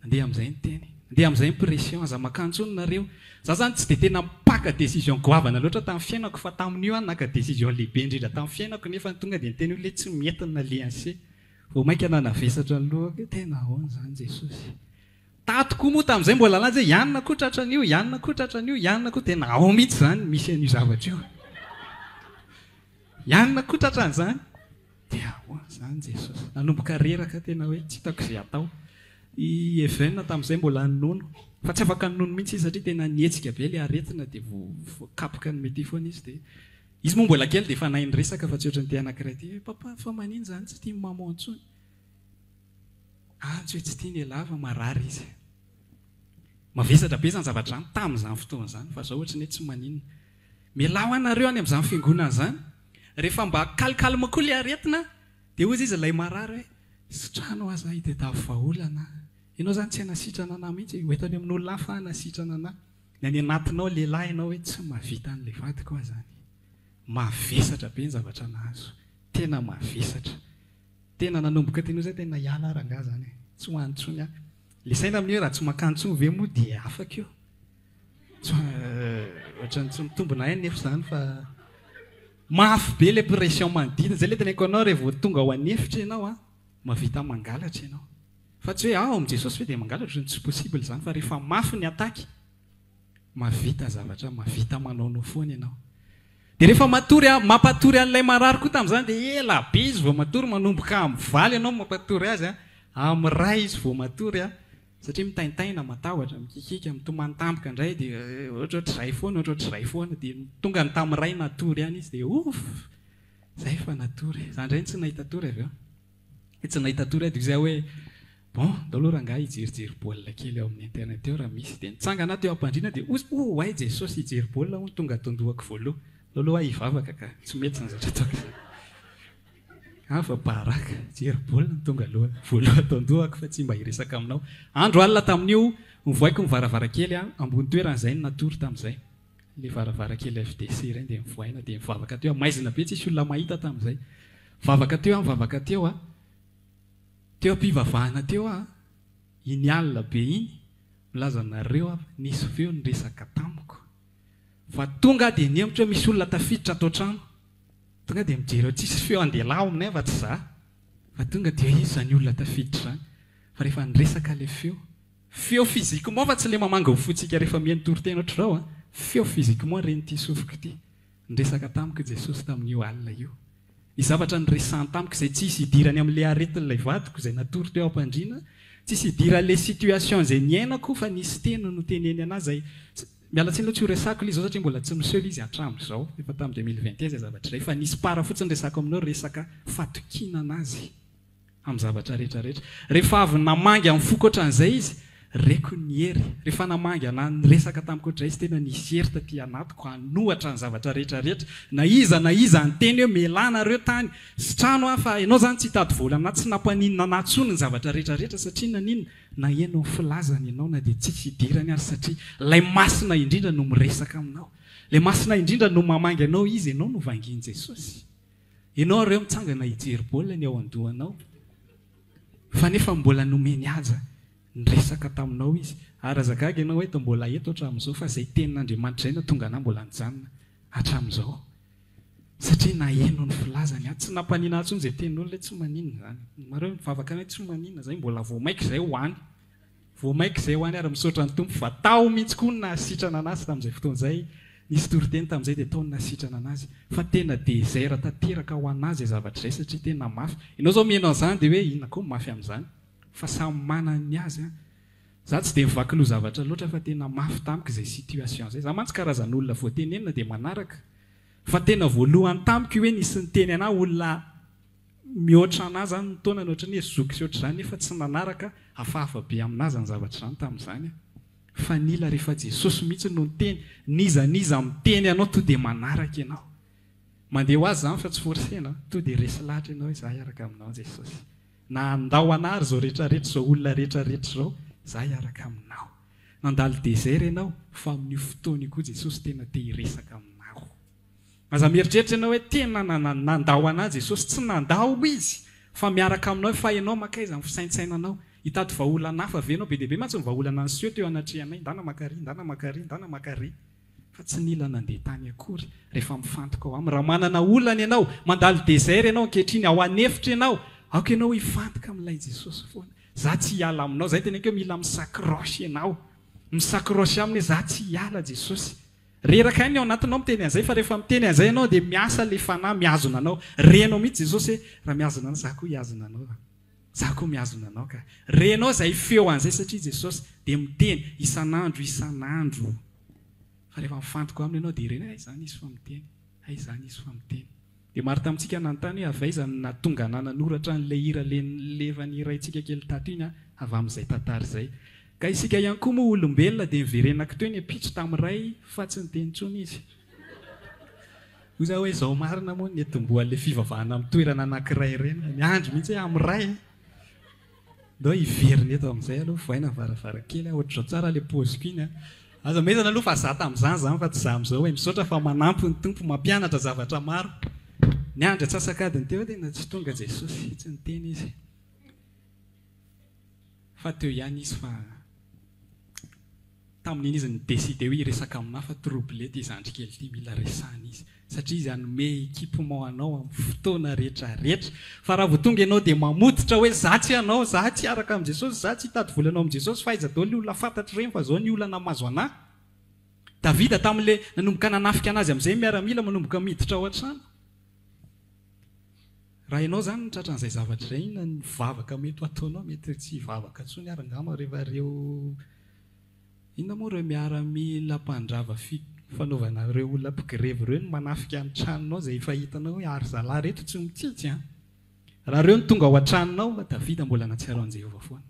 Nandeha amin'izay ny teny. Nandeha amin'izay ny pression. Aza makany intsony nareo. Za zany tsy dia tena mpaka décision goavana loatra tamin'ny fiainako fa tamin'io aho naka décision lehibe indrindra tamin'ny fiainako nefa tonga dia niteny olona hoe tsy mety ny nalehan'i se. Vao mainka nanavesatra ny lohako hoe tena ahoana izany Jesosy. Tato koa moa tamin'izay mbola lanja hoe ianona koa tratran'io, ianona koa tratran'io, ianona koa, tena ao mihitsy izany misy an'io zavatra io. Ianona koa tratran'izany. Dia ahoana izany Jesosy. Nanomboka reraka tena hoe tsy hitako izay atao. I Even tamin'izay mbola ninono. Fa tsy afaka ninono mihitsy izy satria tena nihetsika be ilay aretina dia voakapoka ny mety foana izy dia Izy moa mbola kely dia efa nahay niresaka fa tsy ohatran'ity anankiray ity hoe papa fa manino izany tsy tian'i maman intsony. Antso hoe tsy tiany ialahy fa marary izy. Mavesatra be izany zavatra izany tamin'izany fotoana izany fa izao ohatran'ny hoe tsy maninona. Mialà ho anareo any amin'izany fiangonana izany. Rehefa mba calme koa ilay aretina dia hozy izy ilay marary hoe sitrano aza hitadiavo vahaolana aho. Ianao izany tsy hanasitrana anah mihitsy, ho eto any amin'olona hafa aho hanasitrana anah. Ny any anatinao lehilahy ianao hoe tsy mahavita an'ilay vadiko aho izany. Mavesatra be ny zavatra nahazo. Tena mavesatra. Tena nanomboka teny izay tena hiala aho rangahy izany e. Tsy ho any intsony aho. Ilay saina amin'io hoe raha tsy mankany intsony ve moa dia afaka io. Tsy ohatran'ny tsy mitombina ahy nefa izany fa mafy be ilay pression manodidina. Izay ilay teneniko anao rehefa vao tonga ao an'efitra ianao an, mahavita mangalatra ianao. Fa tsy hoe ao amin'i Jesosy ve dia mangalatra ohatran'ny tsy possible izany fa rehefa mafy ny attaque mahavita zavatra mahavita manaonao foana ianao. Dia rehefa matory aho, mampatory an'ilay marary koa tamin'izany dia ela be izy vao matory, manomboka amin'ny valo ianao mampatory azy an, amin'ny iray izy vao matory an, satria mitaintaina, matahotra, mikikiaka, mitomany tampoka indray dia ohatrohatr'izay foana, ohatrohatr'izay foana, dia tonga ny tamin'ny iray natory ihany izy dia ouf! Izay fa natory. Izaho indray no tsy nahita tory avy eo. Tsy nahita tory aho dia hoy aho hoe, bon, ndao aloha rangahy hijerijery baolina kely ao amin'ny internet eo raha misy. Dia nitsangana aho teo am-pandriana dia hoy oh hay Jesosy hijery baolina hono tonga ato an-dohako voaloha. Ndao aloha aho hivavaka ka, tsy mety izany zavatra ataoko izany. Hafa baraka, hijery baolina no tonga aloha voaloha ato an-dohako fa tsy mba hiresaka aminao. Andro alina tamin'io, novohaiko ny varavarankely aho, ambony toerana izay no natory tamin'izay. Ilay varavarankely FDC ireny dia mivoaina dia mivavaka teo aho, maizina be tsisy olona mahita tamin'izay. Vavaka teo aho, mivavaka teo aho, teo am-pivavahana teo aho, iny alina be iny, milaza anareo aho fa nisy feo niresaka tamiko. Fa tonga aho dia nihemotra hoe misy olona tafiditra ato an-trano. Tonga dia mijery eo, tsisy feo andehilahy ao aminay fa tsy za. Fa tonga dia iza izany olona tafiditra izany. Fa rehefa niresaka ilay feo, Feo physiquement fa tsy le mamangy ny fontsika rehefa mihaino toriteny ohatr'izao an! Feo physiquement ren'ity sofiko ity. Niresaka tamiko i Jesosy tamin'io alina io. Ny zavatra niresahany tamiko izay tsisy idirany amin'ilay aretin'ilay vadiko izay natory teo am-pandriana, tsisy idiran'ilay situation izay niainako fa nisy teny noteneny an'ahy izay, miala tsiny aloha tsy ho resahako ilay izy izao satria mbola tsy miseho ilay izy hatramin'izao, efa tamin'ny 2021 izay zavatra izay, fa nisy part fotsiny resahako aminao resaka fatokiana an'azy. amin'ny zavatra rehetra rehetra. Rehefa avy namangy amin'ny foko ohatran'izay izy, Reko ny hery. Rehefa namangy anah niresaka tamiko ohatrizay izy tena nisy hery taty anatiko hanohatra ny zavatra rehetra rehetra. Na iza na iza niteny hoe mialà nareo tany sy trano ah fa ianao zany tsy hitady vola aminah tsy nampaninona anah tsony ny zavatra rehetra rehetra satria naninona? Naheno ny filazany ianao na dia tsisy idirany ary satria ilay masina indrindra no miresaka aminao. Ilay masina indrindra no mamangy anao izy ianao no vangian'i Jesosy. Ianao ary eo mitsangana hijery baolina ny ao an-dohanao fa nefa mbola nomeny haja niresaka taminao izy. Ary aza gaga ianao eto mbola eto hatramin'izao fa izay tenin'Andriamanitra izay no tonga anah mbola nijanona hatramin'izao. Satria naheno ny filazany aho. Tsy nampanina ahy intsony izay tenin'olona hoe tsy maninona izany. Nareo mivavaka any hoe tsy maninona izay mbola vao maika izay ho any. Vao maika izay ho any ary misaotra ny Tompo fa tao mihitsy koa no nahasitrana anazy tamin'izay fotoana izay. Nisy toriteny tamin'izay dia tao no nahasitrana anazy. Fa tena désert tanteraka ho anazy izay zavatra izay satria tena mafy. Ianao izao miheno an'izany dia hoe inona koa no mafy amin'izany? Fa samy manana ny azy an. Za tsy dia mivaky loha zavatra loatra fa tena mafy tamiko izay situation izay. Za mantsy karazan'olona vao tenenina dia manaraka. Fa tena voalohany tamiko io hoe nisy niteny anah olona mihoatra anah zany ny taonany ohatran'ny hoe zoky sy ohatr'izany nefa tsy nanaraka, hafahafa be aminah zany zavatra izany tamin'izany. Fa nila rehefa Jesosy mihitsy no niteny, n'iza n'iza miteny anao to dia manaraka ianao. Mandeha ho azy zany fa tsy forcena, to dia resy lahatra ianao hoe za hiaraka aminao Jesosy. Na handao anah ary izao rehetra rehetra izao olona rehetra rehetra izao, za hiaraka aminao. Nandalo désert ianao fa amin'io fotoana io koa Jesosy tena te hiresaka aminao. Aza mieritreritra ianao hoe tena nandao anah Jesosy, tsy nandao Izy fa miaraka aminao fa ianao mankaiza ny fisaintsainanao? Hitady vahaolana hafa ve ianao? Be dia be mantsy ny vahaolana niseho teo anatrehanay, ndana maka ary, ndana maka ary, ndana maka ary. Fa tsy nila nandeha tany akory rehefa mifantoka ao aminy. Raha manana olana ianao, mandalo désert ianao ankehitriny, ao an'efitra ianao, aoka ianao hifantoka amin'ilay Jesosy foana. Za tsy hiala aminao. Zay teneniko hoe mila mi-s'accroche ianao. Mi-s'accroche aminy hoe za tsy hiala Jesosy. Reraka ihany ny ao anatinao miteny an'izay fa rehefa miteny an'izay ianao dia miasa ilay fanahy mihazona anao. Renao mihitsy Jesosy hoe raha mihazona anao za koa hihazona anao. Za koa mihazona anao ka. Renao izay feo an'izay satria Jesosy dia miteny isan'andro isan'andro. Fa rehefa mifantoka aminy ianao dia reny hay izany izy fa miteny, hay izany izy fa miteny. Dia maro tamintsika nanontany hoe avy aiza no nahatonga anà nanoratra an'ilay hira levan'ny hiraintsika kely tato iny an, avy amin'izay tantara izay. Ka isika ihany koa moa olombelona dia niverenako teo ny ampitso tamin'ny ray fa tsy niteny intsony izy. Hoy za hoe izao marina moa ny niatombohan'ilay fivavahana amin'ny toerana anankiray ireny, miandry mihitsy hoe amin'ny ray. Ndao hiverina eto amin'izay aloha, vohaina ny varavarankely a, ohatr'izao tsara ilay paoziko iny a. Aza mezana aloha fa za tamin'izany izany fa tsy za amin'izao e, misaotra fa manampy ny Tompo mampianatra zavatra maro. Niandry antsasak'adiny teo aho tena tsy tonga Jesosy, tsy niteny Izy. Fa teo ihany Izy fa Tamin'iny izy ni-decider hoe hiresaka aminà fa troublé ty zandry kely ty, mila resahana izy. Satria izy hanome équipement anao amin'ny fotoana rehetra rehetra. Fa raha vao tonga ianao dia mamototra hoe za tsy hanao, za tsy hiaraka amin'i Jesosy, za tsy hitady vola anao amin'i Jesosy fa aiza daholo ny olona fantatro ireny fa zao ny olana mahazo anà. Davida tamin'ilay nanomboka nanafika anazy amin'izay ny miaramila manomboka miditra ao an-trano. Raha ianao izany no tratran'izay zavatra izay, inona ny vavaka mety ho ataonao? Mety tsy hivavaka intsony ary angamba rehefa ireo Inona moa ireo miaramila mpandrava fi fanaovana ireo olona mpigrevy ireo no manafika ny tranonao izay efa hitanao hoe ary zalahy ireto tsy mitsitsy an! Raha ireo no tonga ao an-tranonao, Davida mbola nahatsiaro an'i Jehovah foana.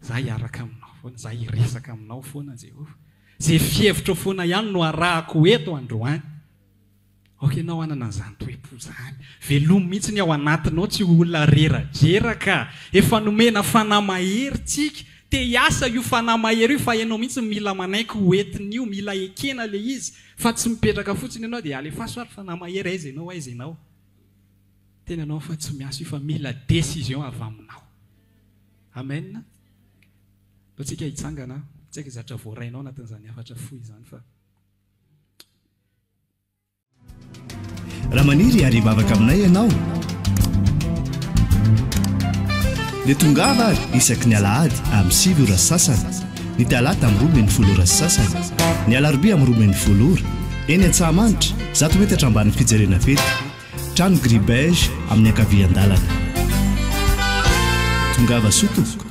Za hiaraka aminao foana, za hiresaka aminao foana Jehovah. Izay fihevitrao foana ihany no arahako eto androany. Aoka ianao hanana an'izany toe-po izany. Velomy mihitsy ny ao anatinao tsy ho olona reradreraka. Efa nomena fanahy mahery tsika. Te hiasa io fanahy mahery io fa ianao mihitsy no mila manaiky ho entin'io, mila ekena ilay izy fa tsy mipetraka fotsiny ianao dia alefaso ary fanahy mahery aiza ianao aiza ianao. Tena ianao fa tsy miasa io fa mila décision avy aminao. Amen. Ndao tsika hitsangana, tsy haiko zatra voarainao anatin'izany hafatra fohy izany fa. Raha maniry ary hivavaka aminay ianao dia tongava ary isaky ny alahady amin'ny 9 ora sasany, ny talata amin'ny 12 ora sasany, ny alarobia amin'ny 12 ora, eny Antsahamanitra, zato metatra ambanin'ny fijerena fety, trano gris beige amin'ny ankavian-dalana. Tongava soa tompoko.